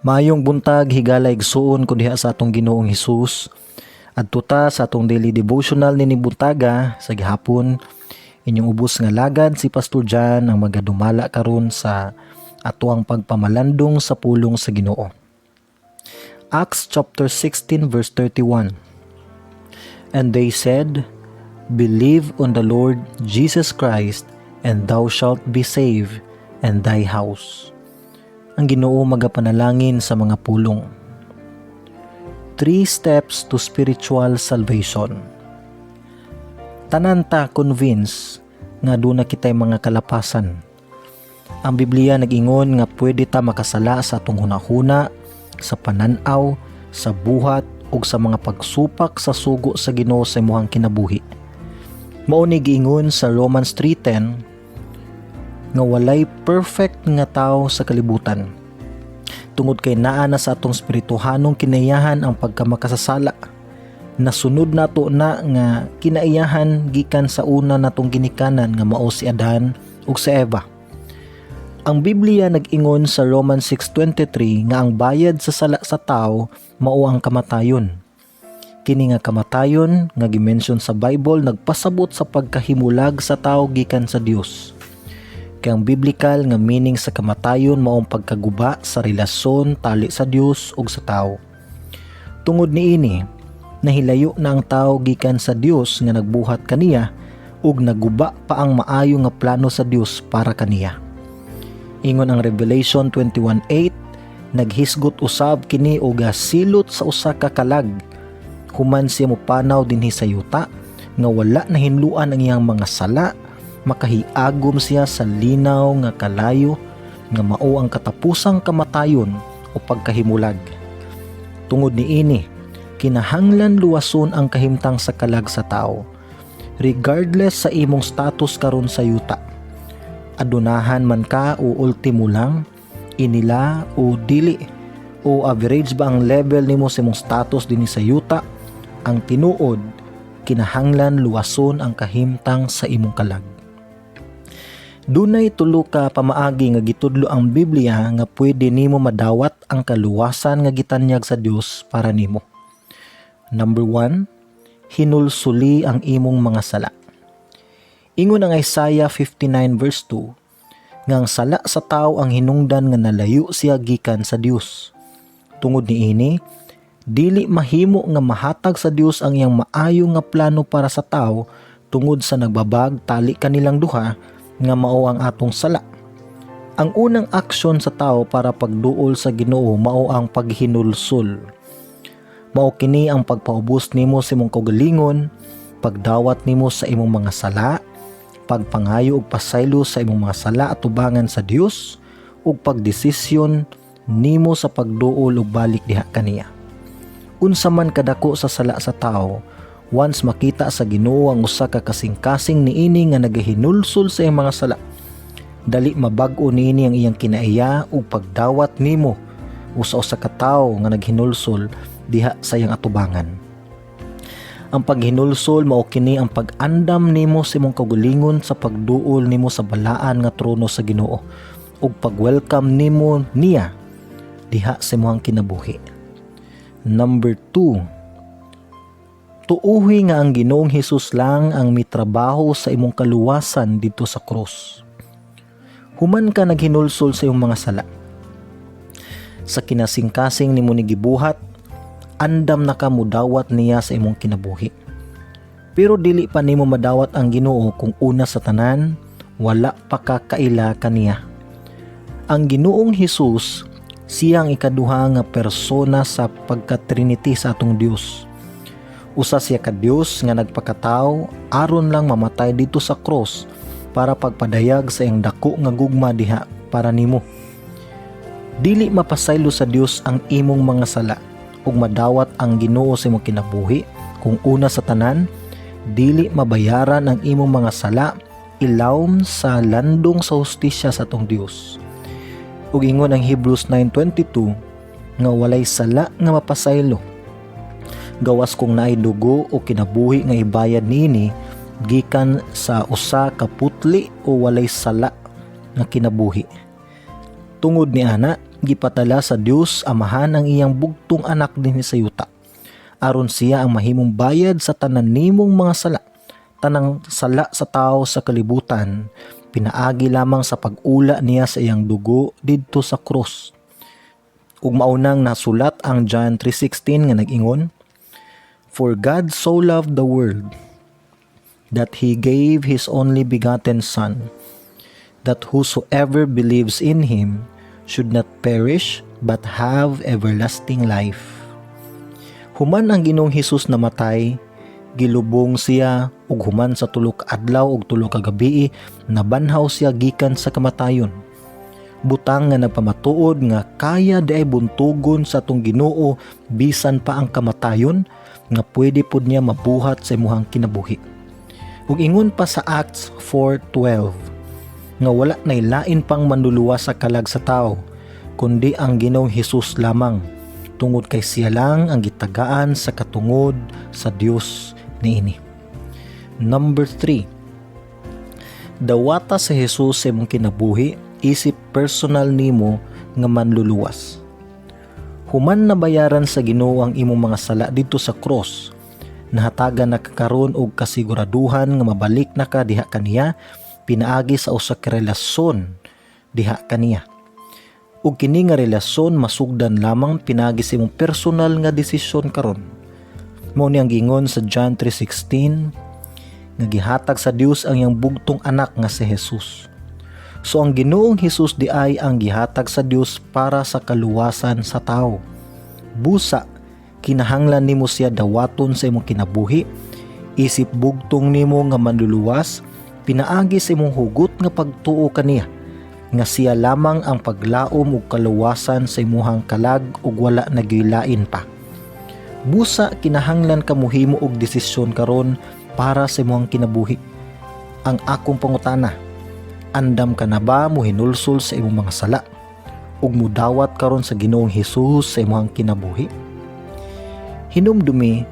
Maayong buntag, higala, igsuon ko diha sa atong Ginoong Hesus. Adto ta sa atong daily devotional nini buntaga sa gihapon. Inyong ubos nga lagad si Pastor John ang magadumala karon sa atoang pagpamalandong sa pulong sa Ginoo. Acts chapter 16 verse 31. And they said, "Believe on the Lord Jesus Christ, and thou shalt be saved and thy house." Ang Ginoo magapanalangin sa mga pulong. Three steps to spiritual salvation. Tanan ta convince nga duna kitay mga kalapasan. Ang Biblia nag-ingon nga pwede ta makasala sa atong hunahuna, sa pananaw, sa buhat ug sa mga pagsupak sa sugo sa Ginoo sa imong kinabuhi. Mao ni giingon sa Romans 3:10 nga walay perfect nga tao sa kalibutan. Tungod kay naa na sa atong espirituhanong kinaiyahan ang pagkamakasasala. Nasunod nato na nga kinaiyahan gikan sa una natong ginikanan nga mao si Adan ug si Eva. Ang Biblia nag-ingon sa Romans 6:23 nga ang bayad sa sala sa tao mao ang kamatayon. Kini nga kamatayon nga gi-mention sa Bible nagpasabot sa pagkahimulag sa tao gikan sa Dios. Kay ang biblical nga meaning sa kamatayon mao ang pagkaguba sa relasyon tali sa Dios ug sa tao. Tungod niini, nahilayo na ang tao gikan sa Dios nga nagbuhat kaniya ug naguba pa ang maayo nga plano sa Dios para kaniya. Ingon ang Revelation 21:8, naghisgot usab kini og silot sa usa ka kalag. Human siya mopanaw dinhi sa yuta nga wala nahinluan ang iyang mga sala, makahiagom siya sa linaw nga kalayo nga mao ang katapusang kamatayon o pagkahimulag. Tungod niini, kinahanglan luwason ang kahimtang sa kalag sa tao, regardless sa imong status karon sa yuta. Adunahan man ka o ultimo lang, inila o dili, o average ba ang level nimo sa imong status dinhi sa yuta, ang tinuod, kinahanglan luwason ang kahimtang sa imong kalag. Dunay tulo ka pamaagi nga gitudlo ang Biblia nga pwede nimo madawat ang kaluwasan nga gitanyag sa Dios para nimo. Number 1, hinulsuli ang imong mga sala. Ingon ang Isaiah 59 verse 2 nga ang sala sa tao ang hinungdan nga nalayo siya gikan sa Dios. Tungod niini, dili mahimo nga mahatag sa Dios ang iyang maayo nga plano para sa tao tungod sa nagbabag tali kanilang duha nga mao ang atong sala. Ang unang aksyon sa tao para pagduol sa Ginoo mao ang paghinulsol. Mao kini ang pagpaubos nimo sa imong kaugalingon, pagdawat nimo sa imong mga sala, pagpangayo og pasaylo sa imong mga sala atubangan sa Dios ug pagdesisyon nimo sa pagduol ug balik diha kaniya. Unsa man kadako sa sala sa tao, once makita sa Ginoo ang usa ka kasing-kasing niini nga nagahinulsol sa iyang mga sala, dali mabag-o niini ang iyang kinaiya ug pagdawat nimo usa usa ka tawo nga naghinulsol diha sa iyang atubangan. Ang paghinulsol mao kini ang pag-andam nimo sa imong kaugalingon sa pagduol nimo sa balaan nga trono sa Ginoo ug pag-welcome nimo niya diha sa imong kinabuhi. Number 2, tuuhi nga ang Ginoong Hesus lang ang mitrabaho sa imong kaluwasan didto sa krus. Human ka naghinulsol sa imong mga sala, sa kinasingkasing nimo ni gibuhat, andam na ka mudawat niya sa imong kinabuhi. Pero dili pa nimo madawat ang Ginoo kung una sa tanan wala pa ka kaila kaniya. Ang Ginoong Hesus siya ang ikaduha nga persona sa pagka-Trinity sa atong Dios. Usa siya ka Dios nga nagpakatawo aron lang mamatay didto sa cross para pagpadayag sa iyang dako nga gugma diha para nimo. Dili mapasaylo sa Dios ang imong mga sala ug madawat ang Ginoo sa imong kinabuhi kung una sa tanan dili mabayaran ang imong mga sala ilawom sa landong sa hustisya sa atong Dios. Ug ingon ang Hebrews 9:22 nga walay sala nga mapasaylo gawas kung naay dugo o kinabuhi nga ibayad niini gikan sa usa ka putli o walay sala nga kinabuhi. Tungod ni ana, Gipadala sa Dios Amahan ang iyang bugtong anak dinhi sa yuta aron siya ang mahimong bayad sa tanan nimong mga sala, tanang sala sa tao sa kalibutan, pinaagi lamang sa pag-ula niya sa iyang dugo didto sa krus. Ug maunang nasulat ang John 3:16 nga nag-ingon, "For God so loved the world that he gave his only begotten Son, that whosoever believes in him should not perish but have everlasting life." Human ang Ginoong Hesus namatay, gilubong siya ug human sa 3 ka adlaw ug 3 ka gabii, nabanhaw siya gikan sa kamatayon. Butang nga nagpamatuod nga kaya diay buntugon sa atong Ginoo bisan pa ang kamatayon, nga pwede pud niya mabuhat sa imuhang kinabuhi. Ug ingon pa sa Acts 4:12 nga wala nay lain pang manluluwas sa kalag sa tao kundi ang Ginoong Hesus lamang, tungod kay siya lang ang gitagaan sa katungod sa Dios niini. Number 3. Dawata si Jesus sa imong kinabuhi isip personal nimo nga manluluwas. Human nabayaran sa Ginoo ang imong mga sala didto sa cross, nahatagan na ka karon og kasiguraduhan nga mabalik na ka diha kaniya pinaagi sa usa ka relasyon diha kaniya. Ug kini nga relasyon masugdan lamang pinaagi sa imong personal nga desisyon karon. Mao ni ang giingon sa John 3:16 nga gihatag sa Dios ang iyang bugtong anak nga si Jesus. So ang Ginoong Hesus diay ang gihatag sa Dios para sa kaluwasan sa tao. Busa kinahanglan nimo siya dawaton sa imong kinabuhi isip bugtong nimo nga manluluwas, pinaagi sa imong hugot nga pagtuo kaniya nga siya lamang ang paglaom ug kaluwasan sa imuhang kalag ug wala na lain pa. Busa kinahanglan ka mohimo og desisyon karon para sa imong kinabuhi. Ang akong pangutana, andam ka na ba mo hinulsol sa imong mga sala ug mudawat karon sa Ginoong Hesus sa imong kinabuhi? Hinumdumi,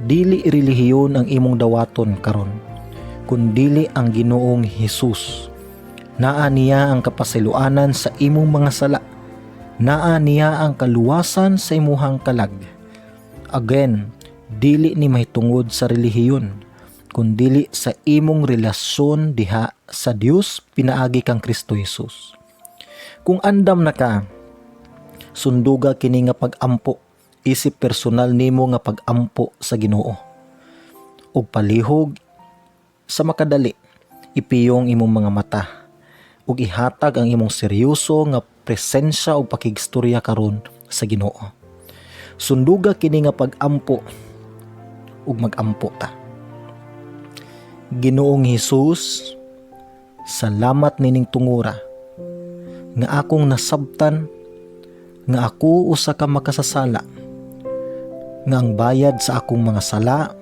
dili relihiyon ang imong dawaton karon, kundili ang Ginoong Hesus. Naa niya ang kapasayloanan sa imong mga sala. Naa niya ang kaluwasan sa imuhang kalag. Again, dili ni mahitungod sa relihiyon, kundili sa imong relasyon diha sa Dios pinaagi kang Kristo Jesus. Kung andam na ka, sunduga kini nga pag-ampo isip personal nimo nga pag-ampo sa Ginoo. Ug palihog sa makadali, ipiyong imong mga mata ug ihatag ang imong seryoso nga presensya ug pakigstorya karon sa Ginoo. Sunduga kini nga pag-ampo ug mag-ampo ta. Ginoong Hesus, salamat nining tungura nga akong nasabtan nga ako usa ka makasasala, nga ang bayad sa akong mga sala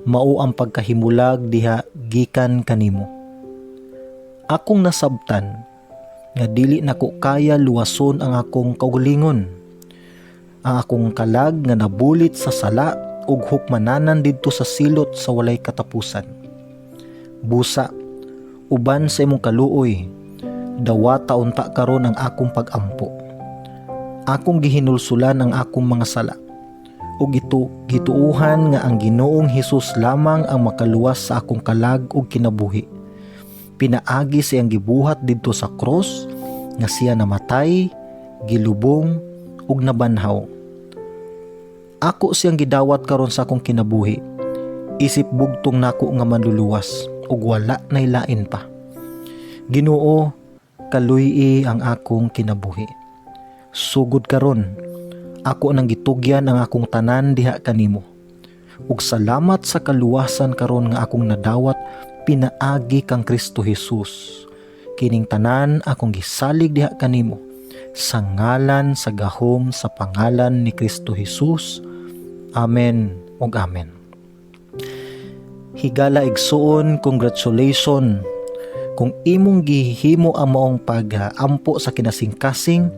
mao ang pagkahimulag diha gikan kanimo. Akong nasabtan nga dili nako kaya luwason ang akong kaugalingon. Ang akong kalag nga nabulit sa sala ug hukmananan didto sa silot sa walay katapusan. Busa, uban sa imong kaluoy, dawata unta karon ang akong pag-ampo. Akong gihinulsulan ang akong mga sala ug ito gituuhan nga ang Ginoong Hesus lamang ang makaluwas sa akong kalag ug kinabuhi. Pinaagi sa iyang gibuhat didto sa cross nga siya namatay, gilubong ug nabanhaw. Ako siyang gidawat karon sa akong kinabuhi. Isip bugtong nako nga manluluwas ug wala nay lain pa. Ginoo, kaluy-i ang akong kinabuhi. Sugod karon, ako nang gitugyan ang akong tanan diha kanimo. Ug salamat sa kaluwasan karon nga akong nadawat pinaagi kang Kristo Jesus. Kining tanan akong gisalig diha kanimo sa ngalan, sa gahom sa pangalan ni Kristo Jesus. Amen ug amen. Higala igsuon, congratulations kung imong gihimo ang maong pag-ampo sa kinasingkasing.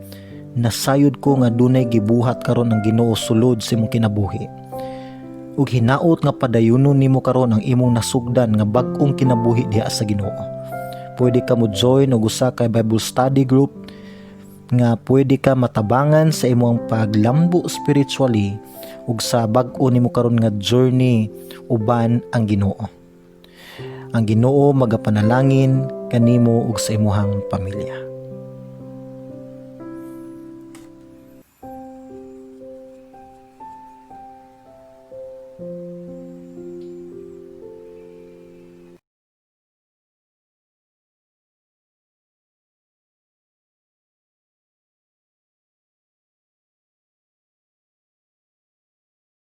Nasayod ko nga dunay gibuhat karon ang Ginoo sulod sa imong kinabuhi. Ug hinaot nga padayunon nimo karon ang imong nasugdan nga bag-ong kinabuhi diha sa Ginoo. Pwede ka mo join og usa ka Bible study group. Nga pwede ka matabangan sa imong paglambo spiritually ug sa bag-o nimo karon nga journey uban ang Ginoo. Ang Ginoo magapanalangin kanimo ug sa imuhang pamilya.